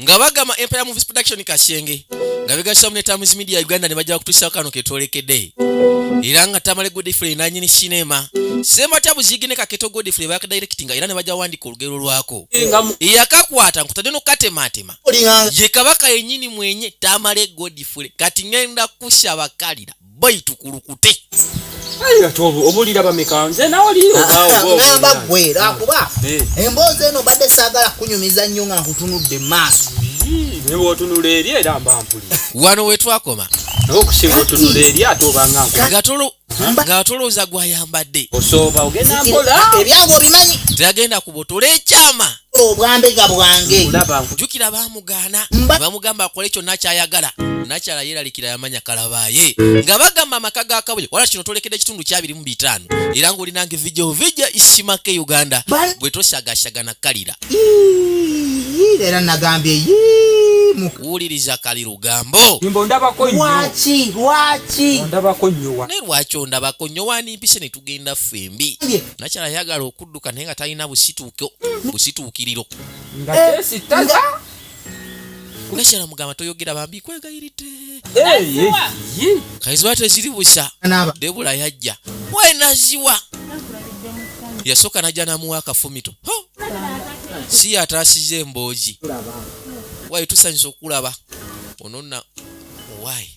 Nga bagamba Empire Movies Production Kashenge nga begasamu ne Times Media Uganda ne bajja kutuusa kano ketwolekedde, era nga Tamale Godfrey nanyini sinema Sematya Buzigi ne Kaketo Godfrey bakadirectinga, era ne bajja wandika olugero lwako. Eyakakwata nkutadde nokukatematema ye kabaka yennyini mwenye Tamale Godfrey. Kati ngenda kusaba kalira boyi tukulukute. Obulira bameka nze nawe oli Ŋŋamba ggwe, lwakuba emboozi eno mbadde saagala kunyumiza nnyo nga nkutunudde mu maaso. Naye bwotunula eri era mba mpulira. Wano wetwakoma. Naye okusinga otunula eri ate obanga nga tolowooza gwayambadde. Osooba ogenda mpola. Ebyange obimanyi. Teyagenda kubotola ekyama. Obwambega bwange. Olaba. Jjukira bamugaana, bamugamba akole kyonna kyayagala. Nakyala yeeralikira, yamanya kalabaaye. Nga bagamba amaka ga Kabuye wala kino tolekedde ekitundu kya 25, era ng'olinange vijo vija isimake Uganda bwe toshagashaga kalira. Ii, era nagambye yii, Wuliriza kali lugambo. Nimba ondabako nnyo. Lwaki, lwaki? Ondabako nnyo wa? Naye lwaki ondabako nnyo? Wandimpise ne tugenda ffembi. Nakyala yagala okudduka naye nga talina busituukiriro. Nga kyesittaza. Nakyala mugamba, "Toyogera bambi, kwegayiridde." Kaziba teziri busa. Naaba. Debula yajja wenaziwa, yasooka najja n'amuwa akafumito. Ho! Si yataasiza emboozi. Wayi, tusanyusa okulaba ono nna wayi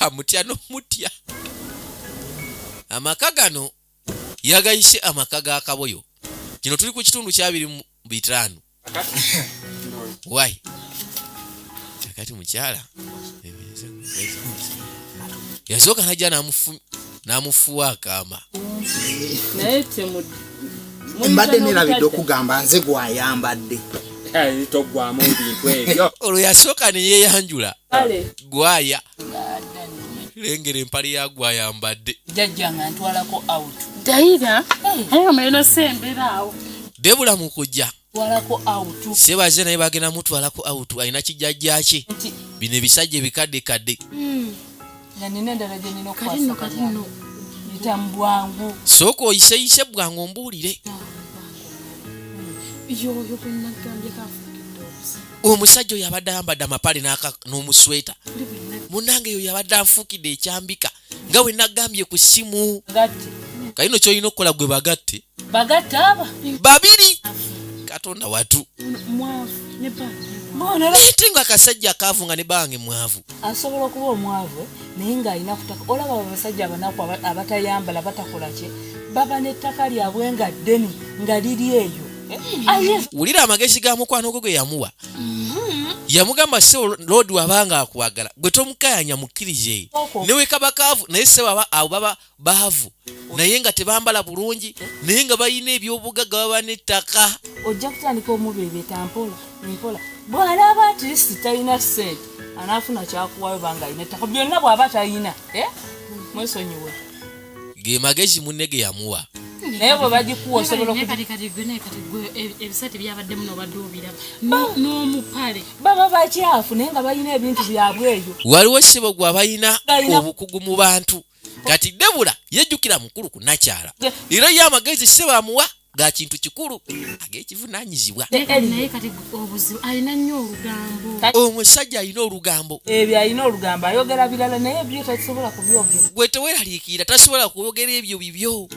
amutya n'omutya. Amaka gano yagayise amaka ga Kaboyo. Kino tuli ku kitundu kya 25. Wayi, kakati mukyala yasooka najja n'amufuwa akaama. Naye temu. Mbadde nerabidde okugamba nze gwayambadde. Toggwamu bintu ebyo. Olwo yasooka ne yeeyanjula. Kale. Gwaya lengera empale ya gwayambadde. Jjajja nga ntwalako out. Dayira aye omulino sembera awo. Debula mu kujja Ntwalako out. Sebaze naye bagenda mutwalako out, alina kijjajja kye. Nti Bino ebisajja ebikadde kadde. Nga nina endala gye nina. Kati nno, kati nno. Yita mu bwangu. Sooka oyiseyise bwangu ombuulire. Yoyo gwe nagambye kafuukidde obuzibu. Omusajja oyo abadde ayambadde amapale n'omusweta. Ndi bwe Munange, eyo yabadde anfuukidde ekyambika nga bwe nagambye ku ssimu. Gatte. Kalino kyolina okukola gwe bagatte. Bagatte aba. Babiri, Katonda watu. Mwavu ne bange. Bona. Naye nga akasajja kaavu nga ne bange mwavu. Asobola okuba omwavu naye ng'alina kutaka. Olaba abo abasajja abanaku abatayambala, batakola ki, baba n'ettaka lyabwe nga ddene nga liri eyo. Eh, ayinza Wulira amagezi ga mukwano gwe gwe yamuwa. Yamugamba, "Sebo loodi, wabanga akwagala gwe tomukayanya, mukkirize newe kaba kaavu." Naye sebo abo baba baavu naye nga tebambala bulungi, naye nga balina ebyobugagga, baba n'ettaka. Ojja kutandika omubeebeeta mpola mpola. Bw'alaba at least talina ssente, anaafuna kyakuwayo banga alina ettaka byonna. Bw'aba talina, eh, mwesonyiwe. Ge magezi munne ge yamuwa. Naye bwe bagikuwa osobola Naye kati kati gwe, naye kati gwe ebisati byabadde muno obadde obiraba n'omupale. Baba bakyafu naye nga balina ebintu byabwe eyo. Waliwo ssebo gwe abalina Balina- obukugu mu bantu. Kati Debula yejjukira mukulu ku nakyala, era ye amagezi ssebo amuwa ga kintu kikulu ag'ekivunaanyizibwa. Naye kati obuzibu alina nnyo olugambo. Omusajja alina olugambo. Ebyo alina olugambo, ayogera birala naye byo tasobola kubyogera. Gwe teweeraliikirira, tasobola kwogera ebyo bibyo.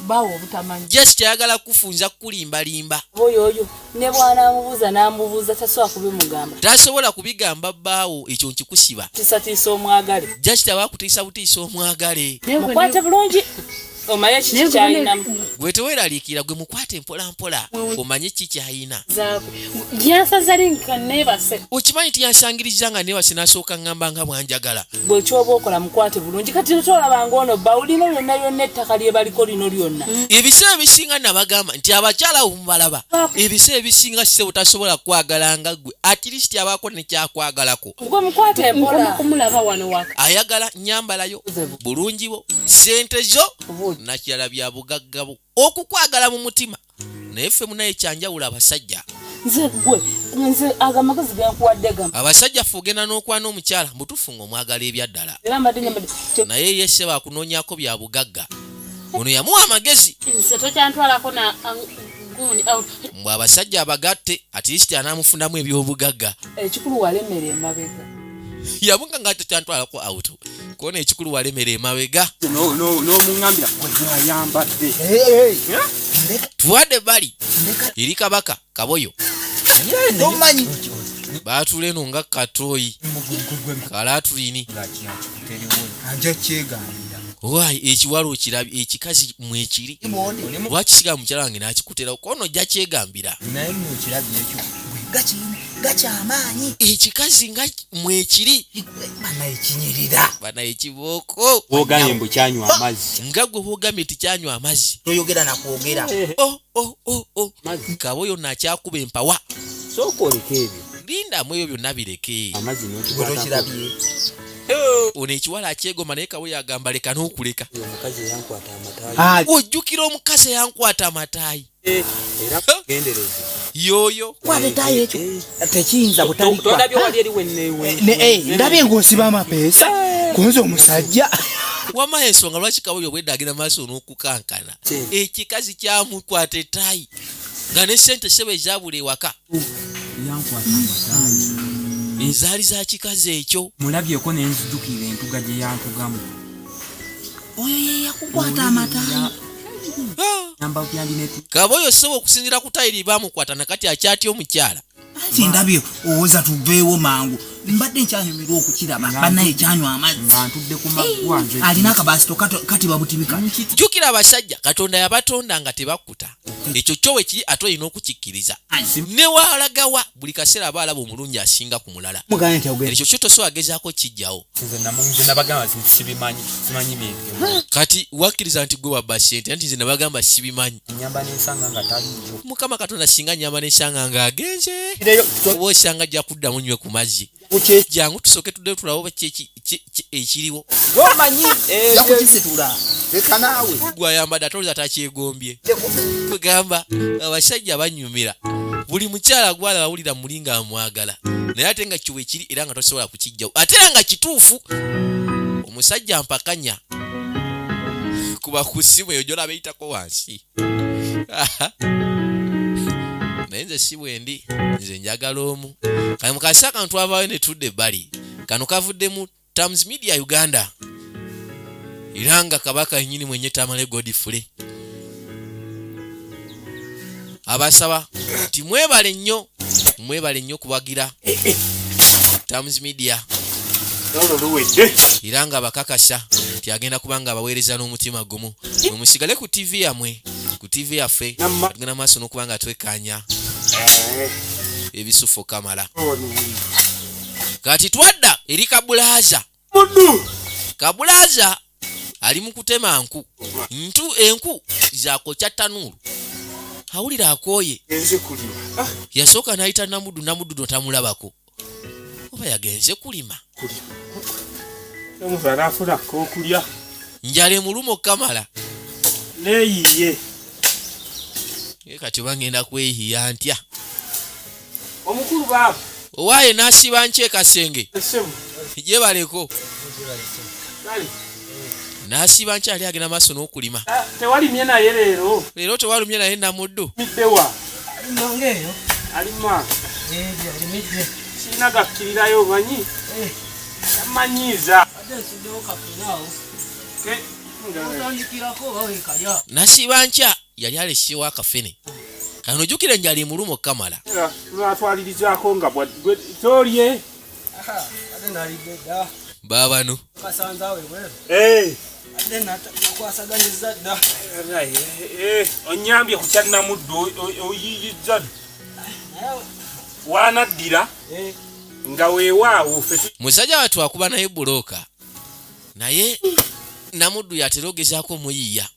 Bawa obutamanyi. Just ayagala kufunza, kukulimbalimba. Oyo oyo ne bw'anaamubuuza n'amubuuza, tasobola kubimugamba. Tasobola kubigamba bbaawo, ekyo nkikusiba. Tiisatiisa omwagale. Just aba akutiisa butiisa omwagale. Mukwate bulungi omanye kiki kyalinamu. Gwe teweeraliikirira, gwe mukwate mpolampola omanye ki kyayina. Yansaza linka neebase. Okimanyi nti yansangiriza nga neebase, n'asooka ŋŋamba nga bwanjagala. Gwe kyoba okola, mukwate bulungi. Kati tolabanga ono bbawu lino lyonna lyonna, ettaka lye baliko lino lyonna. Ebiseera ebisinga nabagamba nti abakyala abo mubalaba, ebiseera ebisinga ssebo tasobola kwagala nga gwe, at least abaako nekyakwagalako. Gwe mukwate Nkoma mpola. kumulaba wano waka. Ayagala nyambalayo, bulungi bwo, sente zo, nakirala bya bugagga bwo, okukwagala mu mutima. Naye ffe munaye kyanjawulo abasajja. Nze gwe nze ago amagezi genkuwadde gam Abasajja ffe ogenda n'okwana omukyala mutuufu ng'omwagala ebyaddala, era mbadde nyambadde naye ye ssebo akunoonyako bya bugagga. Ono yamuwa amagezi. Nze tokyantwalako na Gundi out. Mbw abasajja abagatte at least anaamufunamu ebyobugagga. Ekikulu walemera emabega. Yamuga nga tekyantwalako out kona ekikulu walemera emabega. N'omuŋambira gwe gwayambadde. Tuwadde bali eri kabaka kaboyo. Tomanyi. Baatula eno nga katoyi kalatulini. Ajja kyegambira. Waayi ekiwala okirabye ekikazi mwekiri. Lwaki siga mukyala wange n'akikuterawo kono ojja kyegambira. Naye nno okirabye ekyo. Gakyamaanyi. Ekikazi nga mwekiri. Banaye kinyirira. Banaye kibooko. Bwogambye mbu kyanywa amazzi. Nga gwe bwogambye nti kyanywa amazzi. Toyogera na kwogera. Oh, oh, oh, oh. Kaboyo nakyakuba empawa. Sooka oleke ebyo. Lindamu ebyo byonna bireke. Amazzi Gwe n'okikwatako. tokirabye. Ono ekiwala akyegomba naye kaboyo agamba leka n'okuleka. Omukazi eyankwata amataayi. Ojjukira omukazi eyankwata amataayi. Era gendereza. Yoyo. Kwata ettaayi ekyo. Tekiyinza butalikwa. Tondabye wali eri wennewe. Ndabye ng'osiba amapeesa kunze omusajja. Wamma ensonga lwaki kaboyo obwedda agenda maaso n'okukankana. Ekikazi kyamukwata ettaayi nga ne ssente ssebo ezaabula ewaka. Yankwata amataayi. Ezaali za kikazi ekyo. Mulabyeko ne nzijukira entuga gye yantugamu. Oyo ye yakukwata amataayi. Kaboyo ssebo okusinziira ku tayiri baamukwata nakati akyatya omukyala. Anti ndabye owoza tuveewo mangu. Mbadde nkyanyumirwa okukiraba. Bannaye kyanywa amazzi. Nga ntudde ku maggwa nze. Alina akabaasito katiba butibika. Jjukira abasajja Katonda yabatonda nga tebakkuta. Ekyo kyo we kiri ate olina okukikkiriza. Ne waalagawa buli kaseera aba alaba omulungi asinga ku mulala. Ekyo kyo tosobola gezaako kijjawo. Nze nabagamba sibimanyi, simanyi byebyo. Kati wakkiriza nti gwe wabba ssente anti nze nabagamba sibimanyi. Nnyamba n'ensanga nga taliiyo. Mukama Katonda singa nnyamba n'ensanga ng'agenze. Oba osanga ajja kuddamu nnywe ku mazzi. Jangu tusooke tuddeyo tulabe oba ki ekiriwo. Gwomanyi Ojja kukisitula. Leka naawe. Gwayambadde ate olowooza takyegombye. Kugamba abasajja banyumira. Buli mukyala gw'alaba awulira muli ng'amwagala. Naye ate nga kyo weekiri era nga tosobola kukiggyawo. Ate era nga kituufu. Omusajja mpakanya. Kuba ku ssimu eyo gy'olaba eyitako wansi. Naye nze si bwendi, nze njagala omu. Kale mu kaseera kano twavaayo ne tudda ebbali. Kano kavudde mu Times Media Uganda. Era nga kabaka yennyini mwenye Tamale Godfrey. Abasaba nti mwebale nnyo, mwebale nnyo kubagira Times Media. Era nga bakakasa nti agenda kuba nga abaweereza n'omutima gumu. Mwe musigale ku TV yammwe, ku TV yaffe, tugenda maaso n'okuba nga twekkaanya ebisufo kamala. Kati twadda eri Kabulaaza. Kabulaaza ali mu kutema nku. Ntu enku zaakokya ttanuulu. Awulira akooye. Yasooka n'ayita Namuddu, Namuddu no tamulabako. Oba yagenze kulima. Omuntu anaafuna ak'okulya. Njala emuluma okukamala. Neeyiye. Ye kati oba ngenda kweyiya ntya? Omukulu baaba. Owaaye n'asiba nkya ekasenge. Gyebaleko. N'asiba nkya ali agenda maaso n'okulima. Tewalimye naye leero. Leero tewalumye naye Namuddu. Middewa. Alimanga eyo. Alima. Alimidde. Sirina gakkirirayo omanyi. Yamanyiiza. Ate nsuddewo kafuna awo. Otandikirako oba weekalya. Nasiba nkya yali aleseewo akafene. Kano ojjukira enjala emuluma okukamala. Tunaatwalirizaako nga bwa tolye. Ate nalidde dda. Baabano. Kasanze awo ebweru. Ate nakwasaganyizza dda. Onnyambye ku kya Namuddu oyiiyizza. Waanaddira nga weewaawo ffe. Musajja wattu akuba naye bbulooka. Naye Namuddu yatera ogezaako omuyiiya.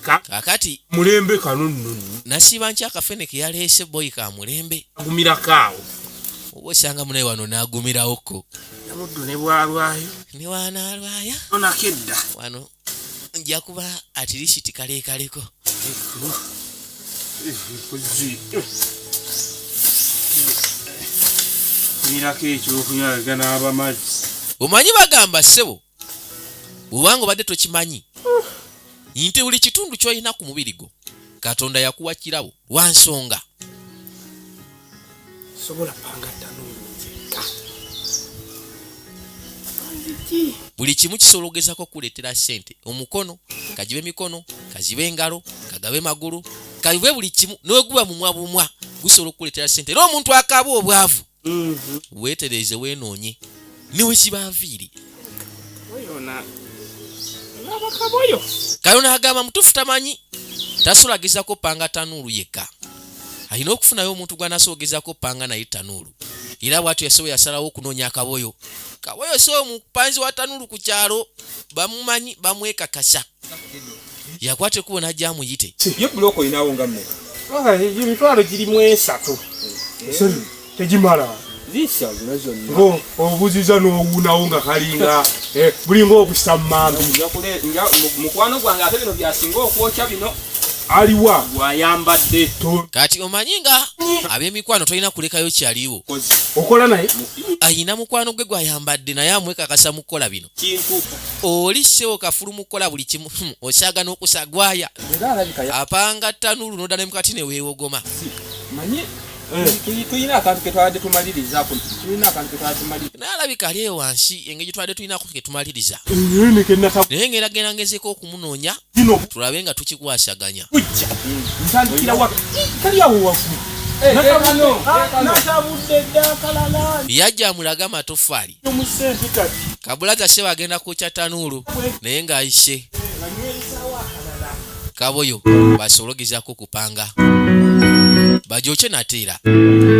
Kaakati mulembe kano nno. Nasiiba nkya akafene ke yaleese boyi ka mulembe. Agumirako awo. Oba osanga munaye wano n'agumirawoko. Namuddu ne bw'alwayo. Ne bw'anaalwaya. Onako edda. Wano nja kuba atirisiti kaleekaleko. Funirako ekyokunywa ganaaba mazzi. Omanyi bagamba ssebo bw'obanga obadde tokimanyi nti buli kitundu ky'olina ku mubiri gwo Katonda yakuwa kirabo lwa nsonga. Sobola panga ttanuulu nzekka. Buli kimu kisobola okugezako okukuleetera ssente. Omukono kagibe mikono, kazibe engalo, kagabe magulu, kabibe buli kimu, n'oguba mumwa bumwa gusobola okukuleetera ssente. Era omuntu akaaba obwavu, weetereeze, weenoonye ne we ziba nviiri. Kaboyo olaba kaboyo. Kano n'agamba mutuufu, tamanyi, tasobola gezaako panga tanuulu yekka, alina okufunayo omuntu gw'anasobola ogezaako panga naye tanuulu. Era bw'atyo yasobola yasalawo okunoonya akaboyo. Kaboyo so omupanzi wa tanuulu ku kyalo bamumanyi, bamwekakasa. Yakwata ekkubo n'ajja amuyite. Ye buloko olinawo nga mmeka? Emitwalo girimu 3. Tegimala. Zisa zino zonna. Ngo obuziza n'owuunawo nga kalinga bulinga obusa mmambi. Mukwano gwange ate bino byasinga okwokya bino. Aliwa? Gwayambadde. Kati omanyi nga ab'emikwano tolina kulekayo kyaliwo. Okola naye? Ayina mukwano gwe gwayambadde naye amwekakasa mu kukola bino. Kintu. Oli ssewo kafulu mu kukola buli kimu, osaaga n'okusagwaya. Era alabika Apanga ttanuulu n'odda ne mukati ne weewogoma. Manyi tulina akantu ke twabadde tumalirizaako, tulina akantu ke twabadde tumaliriza. Naye alabika ali eyo wansi engeri gye twabadde tulinako ke tumaliriza. Naye ngenda genda ngezeeko okumunoonya tulabe nga tukikwasaganya. Ntandikira wa kali awo waggulu. Natabudde dda akalala. Yajja amulage amatoffaali. Mu ssente kati. Kabulaza ssebo agenda kwokya tanuulu naye ng'ayise Kaboyo basobole ogezaako okupanga bagyokye nate era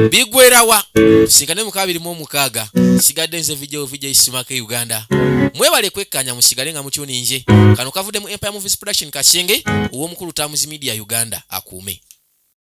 bigwerawa. Tusinkane mu 2026. Sigadde nze Vijeo Vijay Simaka Uganda. Mwebale kwekkanya, musigale nga mutyuninje. Kano kavudde mu Empire Movies Production Kasenge ow'omukulu Tamuzi Media Uganda akuume.